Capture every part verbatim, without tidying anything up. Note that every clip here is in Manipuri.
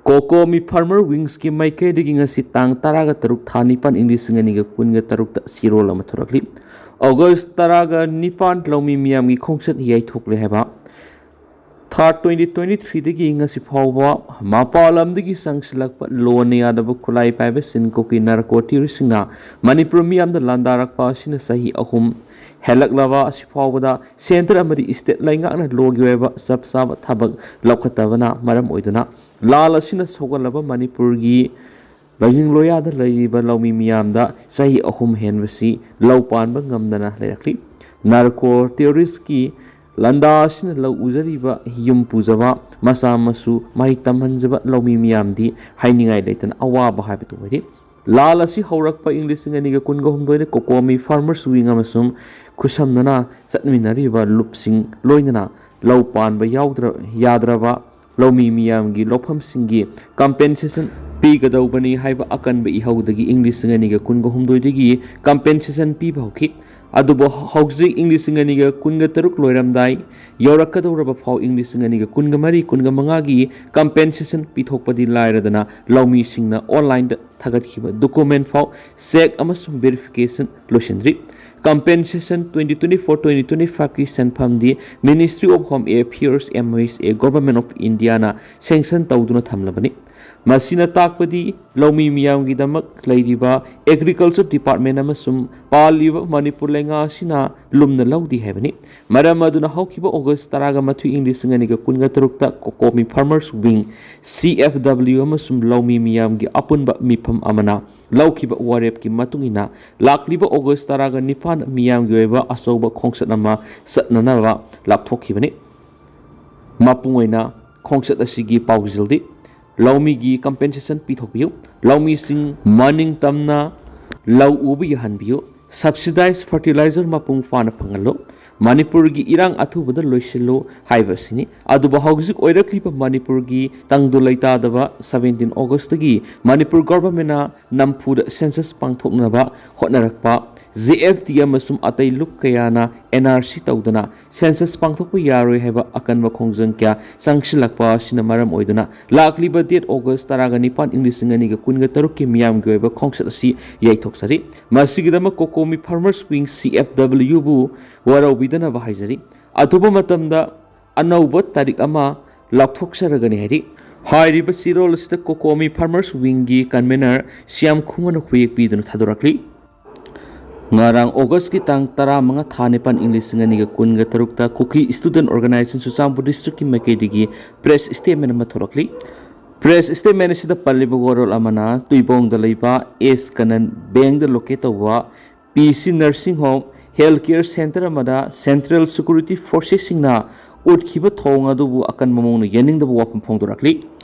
ꯀꯣꯀꯣꯃꯤ ꯐꯥꯔꯃꯔ ꯋꯤꯡꯁꯀꯤ ꯃꯥꯏꯀꯩꯗꯒꯤ ꯉꯁꯤ ꯇꯥꯡ ꯇꯔꯥꯒ ꯇꯔꯨꯛ, ꯊꯥ ꯅꯤꯄꯥꯟ, ꯏꯪ ꯂꯤꯁꯤꯡ ꯑꯅꯤꯒ ꯀꯨꯟꯒ ꯇꯔꯨꯛꯇ ꯆꯦꯔꯣꯜ ꯑꯃ ꯊꯣꯔꯛꯂꯤ꯫ ꯑꯣꯒꯁ ꯇꯔꯥꯒ ꯅꯤꯄꯥꯟ ꯂꯧꯃꯤ ꯃꯤꯌꯥꯝꯒꯤ ꯈꯣꯡꯆꯠ ꯌꯩꯊꯣꯛꯂꯦ ꯍꯥꯏꯕ꯫ ꯊꯥ ꯇ꯭ꯋꯦꯟꯇꯤ ꯇ꯭ꯋꯦꯟꯇꯤ ꯊ꯭ꯔꯤꯗꯒꯤ ꯉꯁꯤ ꯐꯥꯎꯕ ꯃꯄꯥꯟ ꯂꯝꯗꯒꯤ ꯆꯪꯁꯤꯜꯂꯛꯄ ꯂꯣꯟꯅ ꯌꯥꯗꯕ ꯈꯨꯠꯂꯥꯏ ꯄꯥꯏꯕ ꯆꯤꯟ ꯀꯣꯀꯤ ꯅꯥꯔꯀꯣ ꯇꯦꯔꯣꯔꯤꯁꯁꯤꯡꯅ ꯃꯅꯤꯄꯨꯔ ꯃꯤꯌꯥꯝꯗ ꯂꯥꯟꯗꯥꯔꯛꯄ ꯑꯁꯤꯅ ꯆꯍꯤ ꯑꯍꯨꯝ ꯍꯦꯜꯂꯛꯂꯕ ꯑꯁꯤ ꯐꯥꯎꯕꯗ ꯁꯦꯟꯇꯔ ꯑꯃꯗꯤ ꯁ꯭ꯇꯦꯠ ꯂꯩꯉꯥꯛꯅ ꯂꯣꯒꯤ ꯑꯣꯏꯕ ꯆꯞ ꯆꯥꯕ ꯊꯕꯛ ꯂꯧꯈꯠꯇꯕꯅ ꯃꯔꯝ ꯑꯣꯏꯗꯨꯅ ꯂꯥꯜ ꯑꯁꯤꯅ ꯁꯧꯒꯠꯂꯕ ꯃꯅꯤꯄꯨꯔꯒꯤ ꯂꯣꯏꯌꯤꯡ ꯂꯣꯌꯥꯗ ꯂꯩꯔꯤꯕ ꯂꯧꯃꯤ ꯃꯤꯌꯥꯝꯗ ꯆꯍꯤ ꯑꯍꯨꯝ ꯍꯦꯟꯕꯁꯤ ꯂꯧ ꯄꯥꯟꯕ ꯉꯝꯗꯅ ꯂꯩꯔꯛꯂꯤ꯫ ꯅꯥꯔꯀꯣ ꯇꯦꯔꯣꯔꯤꯁꯀꯤ ꯂꯥꯟꯗꯥ ꯑꯁꯤꯅ ꯂꯧ ꯎꯖꯔꯤꯕ, ꯌꯨꯝ ꯄꯨꯖꯕ, ꯃꯆꯥ ꯃꯁꯨ ꯃꯍꯩ ꯇꯝꯍꯟꯖꯕ ꯂꯧꯃꯤ ꯃꯤꯌꯥꯝꯗꯤ ꯍꯥꯏꯅꯤꯡꯉꯥꯏ ꯂꯩꯇꯅ ꯑꯋꯥꯕ ꯍꯥꯏꯕꯗꯨ ꯑꯣꯏꯔꯤ꯫ ꯂꯥꯜ ꯑꯁꯤ ꯍꯧꯔꯛꯄ ꯏꯪ ꯂꯤꯁꯤꯡ ꯑꯅꯤꯒ ꯀꯨꯟꯒ ꯍꯨꯝꯗꯣꯏꯗ ꯀꯣꯀꯣꯃꯤ ꯐꯥꯔꯃꯔꯁ ꯋꯤꯡ ꯑꯃꯁꯨꯡ ꯈꯨꯠꯁꯝꯅꯅ ꯆꯠꯃꯤꯟꯅꯔꯤꯕ ꯂꯨꯞꯁꯤꯡ ꯂꯣꯏꯅꯅ ꯂꯧ ꯄꯥꯟꯕ ꯌꯥꯎꯗ꯭ꯔ-, ꯌꯥꯗ꯭ꯔꯕ ꯂꯧꯃꯤ ꯃꯤꯌꯥꯝꯒꯤ ꯂꯧꯐꯝꯁꯤꯡꯒꯤ ꯀꯝꯄꯦꯟꯁꯦꯁꯟ ꯄꯤꯒꯗꯧꯕꯅꯤ ꯍꯥꯏꯕ ꯑꯀꯟꯕ ꯏꯍꯧꯗꯒꯤ ꯏꯪ ꯂꯤꯁꯤꯡ ꯑꯅꯤꯒ ꯀꯨꯟꯒ ꯍꯨꯝꯗꯣꯏꯗꯒꯤ ꯀꯝꯄꯦꯟꯁꯦꯁꯟ ꯄꯤꯕ ꯍꯧꯈꯤ꯫ ꯑꯗꯨꯕꯨ ꯍꯧꯖꯤꯛ ꯏꯪ ꯂꯤꯁꯤꯡ ꯑꯅꯤꯒ ꯀꯨꯟꯒ ꯇꯔꯨꯛ ꯂꯣꯏꯔꯝꯗꯥꯏ ꯌꯧꯔꯛꯀꯗꯧꯔꯕ ꯐꯥꯎ ꯏꯪ ꯂꯤꯁꯤꯡ ꯑꯅꯤꯒ ꯀꯨꯟꯒ ꯃꯔꯤ, ꯀꯨꯟꯒ ꯃꯉꯥꯒꯤ ꯀꯝꯄꯦꯟꯁꯦꯁꯟ ꯄꯤꯊꯣꯛꯄꯗꯤ ꯂꯥꯏꯔꯗꯅ ꯂꯧꯃꯤꯁꯤꯡꯅ ꯑꯣꯟꯂꯥꯏꯟꯗ ꯊꯥꯒꯠꯈꯤꯕ ꯗꯣꯀꯨꯃꯦꯟ ꯐꯥꯎ ꯆꯦꯛ ꯑꯃꯁꯨꯡ ꯚꯦꯔꯤꯐꯤꯀꯦꯁꯟ ꯂꯣꯏꯁꯤꯟꯗ꯭ꯔꯤ꯫ Compensation twenty twenty four twenty twenty ꯐꯥꯏꯚꯀꯤ ꯁꯦꯟꯐꯝꯗꯤ Ministry of Home Affairs, M H A, Government of Indiaꯅ ꯁꯦꯡꯁꯟ ꯇꯧꯗꯨꯅ ꯊꯝꯂꯕꯅꯤ꯫ ꯃꯁꯤꯅ ꯇꯥꯛꯄꯗꯤ ꯂꯧꯃꯤ ꯃꯤꯌꯥꯝꯒꯤꯗꯃꯛ ꯂꯩꯔꯤꯕ ꯑꯦꯒ꯭ꯔꯤꯀꯜꯆꯔ ꯗꯤꯄꯥꯔꯠꯃꯦꯟ ꯑꯃꯁꯨꯡ ꯄꯥꯜꯂꯤꯕ ꯃꯅꯤꯄꯨꯔ ꯂꯩꯉꯥꯛ ꯑꯁꯤꯅ ꯂꯨꯝꯅ ꯂꯧꯗꯦ ꯍꯥꯏꯕꯅꯤ꯫ ꯃꯔꯝ ꯑꯗꯨꯅ ꯍꯧꯈꯤꯕ ꯑꯣꯒꯁ ꯇꯔꯥꯒ ꯃꯥꯊꯣꯏ, ꯏꯪ ꯂꯤꯁꯤꯡ ꯑꯅꯤꯒ ꯀꯨꯟꯒ ꯇꯔꯨꯛꯇ Kokomi farmers wing, C F W, ꯑꯃꯁꯨꯡ ꯂꯧꯃꯤ ꯃꯤꯌꯥꯝꯒꯤ ꯑꯄꯨꯟꯕ ꯃꯤꯐꯝ ꯑꯃꯅ ꯂꯧꯈꯤꯕ ꯋꯥꯔꯦꯞꯀꯤ ꯃꯇꯨꯡ ꯏꯟꯅ ꯂꯥꯛꯂꯤꯕ ꯑꯣꯒꯁ ꯇꯔꯥꯒ ꯅꯤꯄꯥꯟ ꯃꯤꯌꯥꯝꯒꯤ ꯑꯣꯏꯕ ꯑꯆꯧꯕ ꯈꯣꯡꯆꯠ ꯑꯃ ꯆꯠꯅꯅꯕ ꯂꯥꯎꯊꯣꯛꯈꯤꯕꯅꯤ꯫ ꯃꯄꯨꯡ ꯑꯣꯏꯅ ꯈꯣꯡꯆꯠ ꯑꯁꯤꯒꯤ ꯄꯥꯎꯖꯦꯜꯗꯤ ꯂꯧꯃꯤꯒꯤ ꯀꯝꯄꯦꯟꯁꯦꯁꯟ ꯄꯤꯊꯣꯛꯄꯤꯌꯨ, ꯂꯧꯃꯤꯁꯤꯡ ꯃꯅꯤꯡ ꯇꯝꯅ ꯂꯧ ꯎꯕ ꯌꯥꯍꯟꯕꯤꯌꯨ, ꯁꯕꯁꯤꯗꯥꯏꯖ ꯐꯔꯇꯤꯂꯥꯏꯖꯔ ꯃꯄꯨꯡ ꯐꯥꯅ ꯐꯪꯍꯜꯂꯨ, ꯃꯅꯤꯄꯨꯔꯒꯤ ꯏꯔꯥꯡ ꯑꯊꯨꯕꯗ ꯂꯣꯏꯁꯤꯜꯂꯨ ꯍꯥꯏꯕ ꯑꯁꯤꯅꯤ꯫ ꯑꯗꯨꯕꯨ ꯍꯧꯖꯤꯛ ꯑꯣꯏꯔꯛꯂꯤꯕ ꯃꯅꯤꯄꯨꯔꯒꯤ ꯇꯪꯗꯨ ꯂꯩꯇꯥꯗꯕ seventeen Augustꯇꯒꯤ ꯃꯅꯤꯄꯨꯔ ꯒꯣꯚꯔꯟꯃꯦꯟꯠꯅ ꯅꯝꯐꯨꯗ ꯁꯦꯟꯁꯁ ꯄꯥꯡꯊꯣꯛꯅꯕ ꯍꯣꯠꯅꯔꯛꯄ ꯖꯦ ꯑꯦꯐ ꯇꯤ ꯑꯃꯁꯨꯡ ꯑꯇꯩ ꯂꯨꯞ ꯀꯌꯥꯅ ꯑꯦꯟ ꯑꯥꯔ ꯁꯤ ꯇꯧꯗꯅ ꯁꯦꯟꯁꯁ ꯄꯥꯡꯊꯣꯛꯄ ꯌꯥꯔꯣꯏ ꯍꯥꯏꯕ ꯑꯀꯟꯕ ꯈꯣꯡꯖꯪ ꯀꯌꯥ ꯆꯪꯁꯤꯜꯂꯛꯄ ꯑꯁꯤꯅ ꯃꯔꯝ ꯑꯣꯏꯗꯨꯅ ꯂꯥꯛꯂꯤꯕ ꯗꯦꯠ ꯑꯣꯒꯁ ꯇꯔꯥꯒ ꯅꯤꯄꯥꯟ, ꯏꯪ ꯂꯤꯁꯤꯡ ꯑꯅꯤꯒ ꯀꯨꯟꯒ ꯇꯔꯨꯛꯀꯤ ꯃꯤꯌꯥꯝꯒꯤ ꯑꯣꯏꯕ ꯈꯣꯡꯆꯠ ꯑꯁꯤ ꯌꯩꯊꯣꯛꯆꯔꯤ꯫ ꯃꯁꯤꯒꯤꯗꯃꯛ ꯀꯣꯀꯣꯃꯤ ꯐꯥꯔꯃꯔꯁ ꯋꯤꯡ, ꯁꯤ ꯑꯦꯐ ꯗꯕ꯭ꯂꯤꯌꯨꯕꯨ ꯋꯥꯔꯧꯕꯤꯗꯅꯕ ꯍꯥꯏꯖꯔꯤ꯫ ꯑꯊꯨꯕ ꯃꯇꯝꯗ ꯑꯅꯧꯕ ꯇꯥꯔꯤꯛ ꯑꯃ ꯂꯥꯎꯊꯣꯛꯆꯔꯒꯅꯤ ꯍꯥꯏꯔꯤ꯫ ꯍꯥꯏꯔꯤꯕ ꯆꯦꯔꯣꯜ ꯑꯁꯤꯗ ꯀꯣꯀꯣꯃꯤ ꯐꯥꯔꯃꯔꯁ ꯋꯤꯡꯒꯤ ꯀꯟꯚꯦꯅꯔ ꯁ꯭ꯌꯥꯝ ꯈꯨꯃꯟꯅ ꯈꯨꯌꯦꯛ ꯄꯤꯗꯨꯅ ꯊꯥꯗꯣꯔꯛꯂꯤ꯫ ꯉꯔꯥꯡ ꯑꯣꯒꯁꯀꯤ ꯇꯥꯡ ꯇꯔꯥꯃꯉꯥ, ꯊꯥ ꯅꯤꯄꯥꯟ, ꯏꯪ ꯂꯤꯁꯤꯡ ꯑꯅꯤꯒ ꯀꯨꯟꯒ ꯇꯔꯨꯛꯇ ꯀꯨꯀꯤ ꯁ꯭ꯇꯨꯗꯦꯟꯠ ꯑꯣꯔꯒꯅꯥꯏꯖꯦꯁꯟ ꯆꯨꯔꯆꯥꯟꯄꯨꯔ ꯗꯤꯁꯇ꯭ꯔꯤꯛꯀꯤ ꯃꯥꯏꯀꯩꯗꯒꯤ ꯄ꯭ꯔꯦꯁ ꯁ꯭ꯇꯦꯠꯃꯦꯟꯠ ꯑꯃ ꯊꯣꯛꯂꯛꯂꯤ꯫ ꯄ꯭ꯔꯦꯁ ꯁ꯭ꯇꯦꯠꯃꯦꯟꯠ ꯑꯁꯤꯗ ꯄꯜꯂꯤꯕ ꯋꯥꯔꯣꯜ ꯑꯃꯅ ꯇꯨꯏꯕꯣꯡꯗ ꯂꯩꯕ ꯑꯦꯁ ꯀꯅꯟ ꯕꯦꯡꯛꯗ ꯂꯣꯀꯦꯠ ꯇꯧꯕ ꯄꯤ ꯁꯤ ꯅꯔꯁꯤꯡ ꯍꯣꯝ ꯍꯦꯜꯊ ꯀꯦꯌꯔ ꯁꯦꯟꯇꯔ ꯑꯃꯗ ꯁꯦꯟꯇ꯭ꯔꯦꯜ ꯁꯦꯀ꯭ꯌꯨꯔꯤꯇꯤ ꯐꯣꯔꯁꯦꯁꯁꯤꯡꯅ ꯎꯠꯈꯤꯕ ꯊꯧꯑꯣꯡ ꯑꯗꯨꯕꯨ ꯑꯀꯟꯕ ꯃꯑꯣꯡꯗ ꯌꯥꯅꯤꯡꯗꯕ ꯋꯥꯐꯝ ꯐꯣꯡꯗꯣꯔꯛꯂꯤ꯫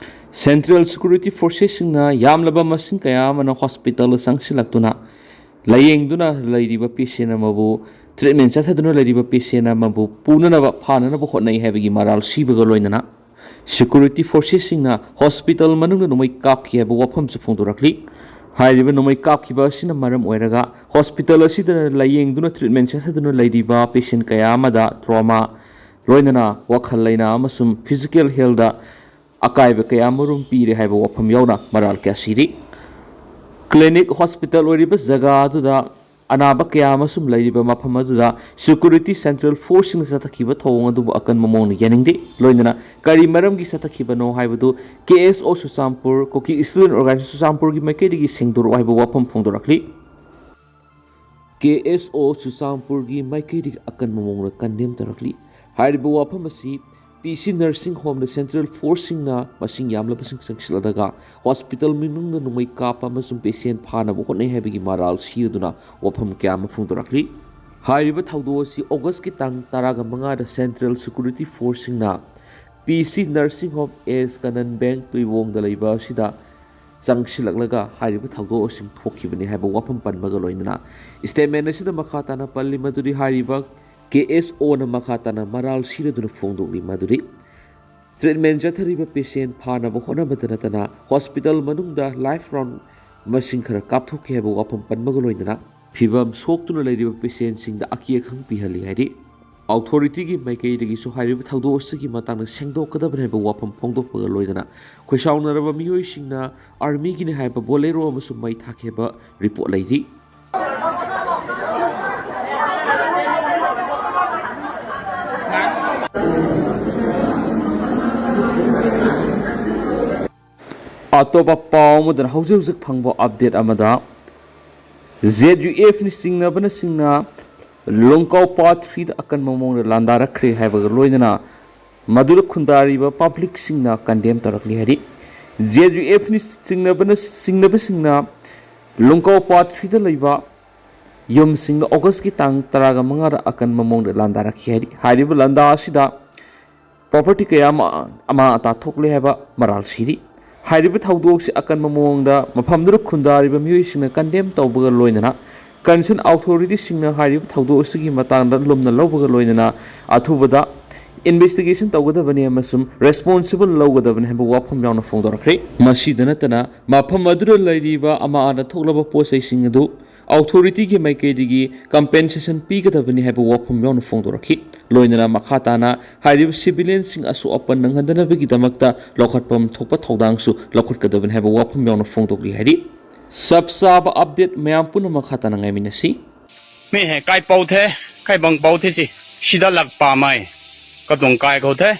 ꯁꯦꯟꯇ꯭ꯔꯦꯜ ꯁꯦꯀ꯭ꯌꯨꯔꯤꯇꯤ ꯐꯣꯔꯁꯦꯁꯁꯤꯡꯅ ꯌꯥꯝꯂꯕ ꯃꯁꯤꯡ ꯀꯌꯥ ꯑꯃꯅ ꯍꯣꯁꯄꯤꯇꯥꯜꯗ ꯆꯪꯁꯤꯜꯂꯛꯇꯨꯅ ꯂꯥꯌꯦꯡꯗꯨꯅ ꯂꯩꯔꯤꯕ ꯄꯦꯁꯦꯟ ꯑꯃꯕꯨ, ꯇ꯭ꯔꯤꯠꯃꯦꯟ ꯆꯠꯊꯗꯨꯅ ꯂꯩꯔꯤꯕ ꯄꯦꯁꯦꯟ ꯑꯃꯕꯨ ꯄꯨꯅꯅꯕ, ꯐꯥꯅꯅꯕ ꯍꯣꯠꯅꯩ ꯍꯥꯏꯕꯒꯤ ꯃꯔꯥꯜ ꯁꯤꯕꯒ ꯂꯣꯏꯅꯅ ꯁꯦꯀ꯭ꯌꯨꯔꯤꯇꯤ ꯐꯣꯔꯁꯦꯁꯁꯤꯡꯅ ꯍꯣꯁꯄꯤꯇꯥꯜ ꯃꯅꯨꯡꯗ ꯅꯣꯡꯃꯩ ꯀꯥꯞꯈꯤ ꯍꯥꯏꯕ ꯋꯥꯐꯝꯁꯨ ꯐꯣꯡꯗꯣꯔꯛꯂꯤ꯫ ꯍꯥꯏꯔꯤꯕ ꯅꯣꯡꯃꯩ ꯀꯥꯞꯈꯤꯕ ꯑꯁꯤꯅ ꯃꯔꯝ ꯑꯣꯏꯔꯒ ꯍꯣꯁꯄꯤꯇꯥꯜ ꯑꯁꯤꯗ ꯂꯥꯌꯦꯡꯗꯨꯅ ꯇ꯭ꯔꯤꯠꯃꯦꯟ ꯆꯠꯊꯗꯨꯅ ꯂꯩꯔꯤꯕ ꯄꯦꯁꯦꯟ ꯀꯌꯥ ꯑꯃꯗ ꯇ꯭ꯔꯣꯃꯥ ꯂꯣꯏꯅꯅ ꯋꯥꯈꯜ ꯂꯩꯅꯥ ꯑꯃꯁꯨꯡ ꯐꯤꯖꯤꯀꯦꯜ ꯍꯦꯜꯊ ꯑꯀꯥꯏꯕ ꯀꯌꯥ ꯑꯃꯔꯣꯝ ꯄꯤꯔꯦ ꯍꯥꯏꯕ ꯋꯥꯐꯝ ꯌꯥꯎꯅ ꯃꯔꯥꯜ ꯀꯌꯥ ꯁꯤꯔꯤ꯫ ꯀ꯭ꯂꯤꯅꯤꯛ ꯍꯣꯁꯄꯤꯇꯥꯜ ꯑꯣꯏꯔꯤꯕ ꯖꯒꯥ ꯑꯗꯨꯗ ꯑꯅꯥꯕ ꯀꯌꯥ ꯑꯃꯁꯨ ꯂꯩꯔꯤꯕ ꯃꯐꯝ ꯑꯗꯨꯗ ꯁꯦꯀ꯭ꯌꯨꯔꯤꯇꯤ ꯁꯦꯟꯇ꯭ꯔꯦꯜ ꯐꯣꯔꯁꯁꯤꯡꯅ ꯆꯠꯊꯈꯤꯕ ꯊꯧꯑꯣꯡ ꯑꯗꯨꯕꯨ ꯑꯀꯟꯕ ꯃꯑꯣꯡꯗ ꯌꯥꯅꯤꯡꯗꯦ꯫ ꯂꯣꯏꯅꯅ ꯀꯔꯤ ꯃꯔꯝꯒꯤ ꯆꯠꯊꯈꯤꯕꯅꯣ ꯍꯥꯏꯕꯗꯨ ꯀꯦ ꯑꯦꯁ ꯑꯣ ꯆꯨꯔꯆꯥꯟꯄꯨꯔ, ꯀꯨꯀꯤ ꯁ꯭ꯇꯨꯗꯦꯟꯠ ꯑꯣꯔꯒꯅꯥꯏꯖꯦꯁꯟ ꯆꯨꯔꯆꯥꯟꯄꯨꯔꯒꯤ ꯃꯥꯏꯀꯩꯗꯒꯤ ꯁꯦꯡꯗꯣꯔꯛꯑꯣ ꯍꯥꯏꯕ ꯋꯥꯐꯝ ꯐꯣꯡꯗꯣꯔꯛꯂꯤ꯫ ꯀꯦ ꯑꯦꯁ ꯑꯣ ꯆꯨꯔꯆꯥꯟꯄꯨꯔꯒꯤ ꯃꯥꯏꯀꯩꯗꯒꯤ ꯑꯀꯟꯕ ꯃꯑꯣꯡꯗ ꯀꯟꯗꯦꯝ ꯇꯧꯔꯛꯂꯤ꯫ ꯍꯥꯏꯔꯤꯕ ꯋꯥꯐꯝ ꯑꯁꯤ ꯄꯤ ꯁꯤ ꯅꯔꯁꯤꯡ ꯍꯣꯝꯗ ꯁꯦꯟꯇ꯭ꯔꯦꯜ ꯐꯣꯔꯁꯁꯤꯡꯅ ꯃꯁꯤꯡ ꯌꯥꯝꯂꯕꯁꯤꯡ ꯆꯪꯁꯤꯜꯂꯗꯒ ꯍꯣꯁꯄꯤꯇꯥꯜ ꯃꯅꯨꯡꯗ ꯅꯣꯡꯃꯩ ꯀꯥꯞꯄ ꯑꯃꯁꯨꯡ ꯄꯦꯁꯦꯟ ꯐꯥꯅꯕ ꯍꯣꯠꯅꯩ ꯍꯥꯏꯕꯒꯤ ꯃꯔꯥꯜ ꯁꯤꯔꯗꯨꯅ ꯋꯥꯐꯝ ꯀꯌꯥ ꯑꯃ ꯐꯣꯡꯗꯣꯔꯛꯂꯤ꯫ ꯍꯥꯏꯔꯤꯕ ꯊꯧꯗꯣꯛ ꯑꯁꯤ ꯑꯣꯒꯁꯀꯤ ꯇꯥꯡ ꯇꯔꯥꯒ ꯃꯉꯥꯗ ꯁꯦꯟꯇ꯭ꯔꯦꯜ ꯁꯦꯀ꯭ꯌꯨꯔꯤꯇꯤ ꯐꯣꯔꯁꯁꯤꯡꯅ ꯄꯤ ꯁꯤ ꯅꯔꯁꯤꯡ ꯍꯣꯝ ꯑꯦꯁ ꯀꯅꯟ ꯕꯦꯡꯛ ꯇꯨꯏꯕꯣꯡꯗ ꯂꯩꯕ ꯑꯁꯤꯗ ꯆꯪꯁꯤꯜꯂꯛꯂꯒ ꯍꯥꯏꯔꯤꯕ ꯊꯧꯗꯣꯛ ꯑꯁꯤ ꯊꯣꯛꯈꯤꯕꯅꯤ ꯍꯥꯏꯕ ꯋꯥꯐꯝ ꯄꯟꯕꯒ ꯂꯣꯏꯅꯅ ꯁ꯭ꯇꯦꯠꯃꯦꯟꯠ ꯑꯁꯤꯗ ꯃꯈꯥ ꯇꯥꯅ ꯄꯜꯂꯤ ꯃꯗꯨꯗꯤ ꯍꯥꯏꯔꯤꯕ ꯀꯦ ꯑꯦꯁ ꯑꯣꯅ ꯃꯈꯥ ꯇꯥꯅ ꯃꯔꯥꯜ ꯁꯤꯔꯗꯨꯅ ꯐꯣꯡꯗꯣꯛꯂꯤ ꯃꯗꯨꯗꯤ ꯇ꯭ꯔꯤꯠꯃꯦꯟꯠ ꯆꯠꯊꯔꯤꯕ ꯄꯦꯁꯦꯟ ꯐꯥꯅꯕ ꯍꯣꯠꯅꯕꯗ ꯅꯠꯇꯅ ꯍꯣꯁꯄꯤꯇꯥꯜ ꯃꯅꯨꯡꯗ ꯂꯥꯏꯐ ꯔꯥꯎꯟ ꯃꯁꯤꯡ ꯈꯔ ꯀꯥꯞꯊꯣꯛꯈꯤ ꯍꯥꯏꯕ ꯋꯥꯐꯝ ꯄꯟꯕꯒ ꯂꯣꯏꯅꯅ ꯐꯤꯕꯝ ꯁꯣꯛꯇꯨꯅ ꯂꯩꯔꯤꯕ ꯄꯦꯁꯦꯟꯁꯤꯡꯗ ꯑꯀꯤ ꯑꯈꯪ ꯄꯤꯍꯜꯂꯤ ꯍꯥꯏꯔꯤ꯫ ꯑꯣꯊꯣꯔꯤꯇꯤꯒꯤ ꯃꯥꯏꯀꯩꯗꯒꯤꯁꯨ ꯍꯥꯏꯔꯤꯕ ꯊꯧꯗꯣꯛ ꯑꯁꯤꯒꯤ ꯃꯇꯥꯡꯗ ꯁꯦꯡꯗꯣꯛꯀꯗꯕꯅꯤ ꯍꯥꯏꯕ ꯋꯥꯐꯝ ꯐꯣꯡꯗꯣꯛꯄꯒ ꯂꯣꯏꯅꯅ ꯈꯣꯏꯁꯥꯎꯅꯔꯕ ꯃꯤꯑꯣꯏꯁꯤꯡꯅ ꯑꯥꯔꯃꯤꯒꯤꯅꯤ ꯍꯥꯏꯕ ꯕꯣꯂꯦꯔꯣ ꯑꯃꯁꯨ ꯃꯩ ꯊꯥꯈꯤ ꯍꯥꯏꯕ ꯔꯤꯄꯣꯔꯠ ꯂꯩꯔꯤ꯫ ꯑꯇꯣꯞꯄ ꯄꯥꯎ ꯑꯃꯗꯅ ꯍꯧꯖꯤꯛ ꯍꯧꯖꯤꯛ ꯐꯪꯕ ꯑꯞꯗꯦꯠ ꯑꯃꯗ, ꯖꯦ ꯌꯨ ꯑꯦꯐꯅ ꯆꯤꯡꯅꯕꯅꯆꯤꯡꯅ ꯂꯣꯡꯀꯥꯎ ꯄꯥꯔꯠ ꯊ꯭ꯔꯤꯗ ꯑꯀꯟꯕ ꯃꯑꯣꯡꯗ ꯂꯥꯟꯗꯥꯔꯛꯈ꯭ꯔꯦ ꯍꯥꯏꯕꯒ ꯂꯣꯏꯅꯅ ꯃꯗꯨꯗ ꯈꯨꯟꯗꯥꯔꯤꯕ ꯄꯕ꯭ꯂꯤꯛꯁꯤꯡꯅ ꯀꯟꯗꯦꯝ ꯇꯧꯔꯛꯂꯤ ꯍꯥꯏꯔꯤ꯫ ꯖꯦ ꯌꯨ ꯑꯦꯐꯅ ꯆꯤꯡꯅꯕꯅ ꯆꯤꯡꯅꯕꯁꯤꯡꯅ ꯂꯣꯡꯀꯥꯎ ꯄꯥꯔꯠ ꯊ꯭ꯔꯤꯗ ꯂꯩꯕ ꯌꯨꯝꯁꯤꯡꯗ ꯑꯣꯒꯁꯀꯤ ꯇꯥꯡ ꯇꯔꯥꯒ ꯃꯉꯥꯗ ꯑꯀꯟꯕ ꯃꯑꯣꯡꯗ ꯂꯥꯟꯗꯥꯔꯛꯈꯤ ꯍꯥꯏꯔꯤ꯫ ꯍꯥꯏꯔꯤꯕ ꯂꯥꯟꯗꯥ ꯑꯁꯤꯗ ꯄ꯭ꯔꯣꯄꯔꯇꯤ ꯀꯌꯥ ꯑꯃ ꯑꯃꯥꯡ ꯑꯇꯥ ꯊꯣꯛꯂꯦ ꯍꯥꯏꯕ ꯃꯔꯥꯜ ꯁꯤꯔꯤ꯫ ꯍꯥꯏꯔꯤꯕ ꯊꯧꯗꯣꯛꯁꯤ ꯑꯀꯟꯕ ꯃꯑꯣꯡꯗ ꯃꯐꯝꯗꯨꯗ ꯈꯨꯟꯗꯥꯔꯤꯕ ꯃꯤꯑꯣꯏꯁꯤꯡꯅ ꯀꯟꯗꯦꯝ ꯇꯧꯕꯒ ꯂꯣꯏꯅꯅ ꯀꯟꯁꯔꯟ ꯑꯣꯊꯣꯔꯤꯇꯤꯁꯤꯡꯅ ꯍꯥꯏꯔꯤꯕ ꯊꯧꯗꯣꯛ ꯑꯁꯤꯒꯤ ꯃꯇꯥꯡꯗ ꯂꯨꯝꯅ ꯂꯧꯕꯒ ꯂꯣꯏꯅꯅ ꯑꯊꯨꯕꯗ ꯏꯟꯚꯦꯁꯇꯤꯒꯦꯁꯟ ꯇꯧꯒꯗꯕꯅꯤ ꯑꯃꯁꯨꯡ ꯔꯦꯁꯄꯣꯟꯁꯤꯕꯜ ꯂꯧꯒꯗꯕꯅꯤ ꯍꯥꯏꯕ ꯋꯥꯐꯝ ꯌꯥꯎꯅ ꯐꯣꯡꯗꯣꯔꯛꯈ꯭ꯔꯦ꯫ ꯃꯁꯤꯗ ꯅꯠꯇꯅ ꯃꯐꯝ ꯑꯗꯨꯗ ꯂꯩꯔꯤꯕ ꯑꯃꯥꯡ ꯑꯇꯥ ꯊꯣꯛꯂꯕ ꯄꯣꯠ ꯆꯩꯁꯤꯡ ꯑꯗꯨ ꯑꯣꯊꯣꯔꯤꯇꯤꯒꯤ ꯃꯥꯏꯀꯩꯗꯒꯤ ꯀꯝꯄꯦꯟꯁꯦꯁꯟ ꯄꯤꯒꯗꯕꯅꯤ ꯍꯥꯏꯕ ꯋꯥꯐꯝ ꯌꯥꯎꯅ ꯐꯣꯡꯗꯣꯔꯛꯈꯤ꯫ ꯂꯣꯏꯅꯅ ꯃꯈꯥ ꯇꯥꯅ ꯍꯥꯏꯔꯤꯕ ꯁꯤꯚꯤꯂꯤꯌꯟꯁꯤꯡ ꯑꯁꯣꯛ ꯑꯄꯟ ꯅꯪꯍꯟꯗꯅꯕꯒꯤꯗꯃꯛꯇ ꯂꯧꯈꯠꯐꯝ ꯊꯣꯛꯄ ꯊꯧꯗꯥꯡꯁꯨ ꯂꯧꯈꯠꯀꯗꯕꯅꯤ ꯍꯥꯏꯕ ꯋꯥꯐꯝ ꯌꯥꯎꯅ ꯐꯣꯡꯗꯣꯛꯂꯤ ꯍꯥꯏꯔꯤ꯫ ꯆꯞ ꯆꯥꯕ ꯑꯞꯗꯦꯠ ꯃꯌꯥꯝ ꯄꯨꯝꯅꯃꯛ ꯃꯈꯥ ꯇꯥꯅ ꯉꯥꯏꯃꯤꯟꯅꯁꯤ꯫ ꯃꯤ ꯍꯦ ꯀꯥꯏ ꯄꯥꯎ ꯊꯦ, ꯀꯥꯏ ꯕꯪ ꯄꯥꯎ ꯊꯦ ꯁꯤ, ꯁꯤꯗ ꯂꯥꯛ ꯄꯥꯝꯃꯥꯏ, ꯀꯇꯣꯡ ꯀꯥꯏ ꯈꯧ ꯊꯦ,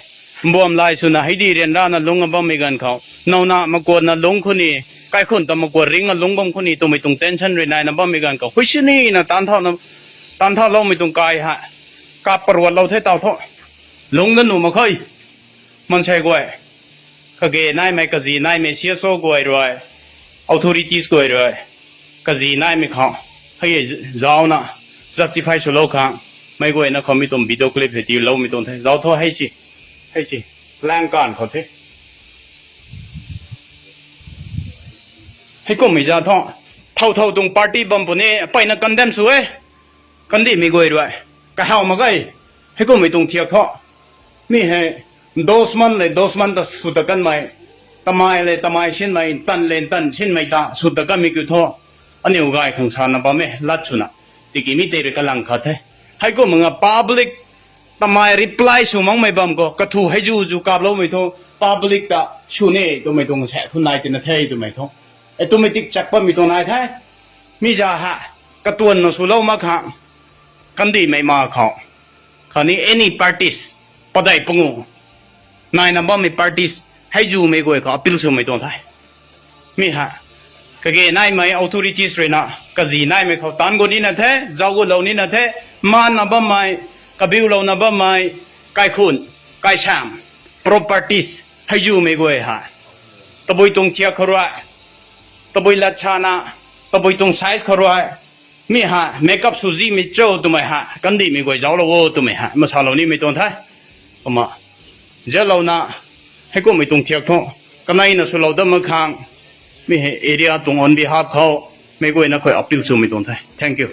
ꯕꯣꯝ ꯂꯥꯏ ꯁꯨꯅ ꯍꯩꯗꯤ ꯔꯦꯟꯗ꯭ꯔꯥꯅ ꯂꯨꯡꯉꯕ ꯃꯤꯒꯟ ꯈꯧ, ꯅꯧꯅ ꯃꯀꯣꯟꯅ ꯂꯨꯡ ꯈꯨꯅꯤ, ꯀꯥꯏꯈꯨꯟꯇ ꯃꯀꯣꯟ ꯔꯤꯡꯅ ꯂꯨꯡꯕꯝ ꯈꯨꯅꯤ, ꯇꯨꯃꯩ ꯇꯨꯡ ꯇꯦꯟꯁꯟ ꯔꯤꯅꯥꯏꯅ ꯕꯝ ꯃꯤꯒꯟ ꯈꯧ, ꯍꯨꯏꯁꯤꯅꯤꯅ ꯇꯥꯟꯊꯥꯎꯅ, ꯇꯥꯟꯊꯥꯎ ꯂꯧꯃꯩ ꯇꯨꯡ ꯀꯥꯏ ꯍꯥꯏ, ꯀꯥꯞꯄ ꯔꯣꯠ ꯂꯧ ꯊꯦ ꯇꯥꯎꯊꯣꯛ, ꯂꯨꯡꯗ ꯅꯨ ꯃꯈꯩ, ꯃꯟꯁꯥꯏ ꯒꯣꯏ, ꯀꯒꯦ ꯅꯥꯏꯃꯩ ꯀꯖꯤ ꯅꯥꯏꯃꯩ ꯁꯤ ꯑꯦꯁ ꯑꯣ ꯒꯣꯏ ꯔꯣꯏ, ꯑꯣꯊꯣꯔꯤꯇꯤꯁ ꯒꯣꯏ ꯔꯣꯏ, ꯀꯖꯤ ꯅꯥꯏꯃꯩ ꯈꯥꯎ, ꯍꯌꯦ ꯖꯥꯎꯅ ꯖꯁꯇꯤꯐꯥꯏ ꯁꯨ ꯂꯧ ꯈꯥꯡ, ꯃꯩ ꯒꯣꯏꯅ ꯈꯣ ꯃꯤ ꯇꯨꯝ ꯚꯤꯗꯤꯑꯣ ꯀ꯭ꯂꯤꯞ ꯍꯦꯇꯤ ꯂꯧ ꯃꯤ ꯇꯨꯝ ꯊꯦ, ꯖꯥꯎ ꯊꯣ ꯍꯩꯁꯤ, ꯍꯩꯁꯤ, ꯂꯥꯡ ꯀꯥꯟ ꯈꯣ ꯊꯦ꯫ ꯍꯩꯀꯨꯝ ꯃꯤ ꯖꯥ ꯊꯣ, ꯊꯧ ꯊꯧ ꯇꯨꯡ ꯄꯥꯔꯇꯤ ꯕꯝ ꯄꯨꯅꯦ, ꯄꯩꯅ ꯀꯟꯗꯦꯝ ꯁꯨ ꯑꯦ, ꯀꯟꯗꯤ ꯃꯤ ꯒꯣꯏ ꯔꯣꯏ, ꯀꯍꯥꯎ ꯃꯒꯩ, ꯍꯩꯀꯨꯝ ꯃꯤ ꯇꯨꯡ ꯊꯤꯌꯛ ꯊꯣ, ꯃꯤ ꯍꯦ, ꯗꯣꯁꯃꯟ ꯂꯩ, ꯗꯣꯁꯃꯟ ꯇ ꯁꯨꯇ ꯀꯟꯃꯩ, ꯇꯃꯥꯏ ꯂꯩ, ꯇꯃꯥꯏ ꯁꯤꯟꯃꯩ, ꯇꯟ ꯂꯩ, ꯇꯟ ꯁꯤꯟꯃꯩ ꯇ ꯁꯨꯇ ꯀꯟꯃꯤ ꯀꯨ ꯊꯣ, Aniu gai khang sana bam e, lat suna. Tiki mi tei re kalang kha the. Haiku manga public tamai reply su mang mai bam ko, kathu haiju ju kap lo mai tho, public ta su ne, tu mai tung se, thu nai tina the, tu mai tho. Automatic chak pa mi tung nai the. Mi ja ha, katuan no su lo ma kha, kandi mai ma kha. Khani any parties, padai pungu. Nai na bam mi parties, haiju mai goi kha, appeal su mai tung the. Mi ha, kage nai mai authorities re na, kaji nai mai khau tan go ni na the, jau go lo ni na the, man na bam mai, kabiu lo na bam mai, kai khun, kai sam, properties, haiju mai goi ha. Tabui tung chia kharua, tabui lat chana, tabui tung size kharua, mi ha, makeup suji mi cho tu mai ha, kandi mi goi jau lo wo tu mai ha, masa lo ni mi tung the. Ama, je lo na, haiku mi tung thiak tho, kanai na su lo da ma khang, mi he area tung on behalf khau, mi goi na koi appeal su mi tung the. Thank you.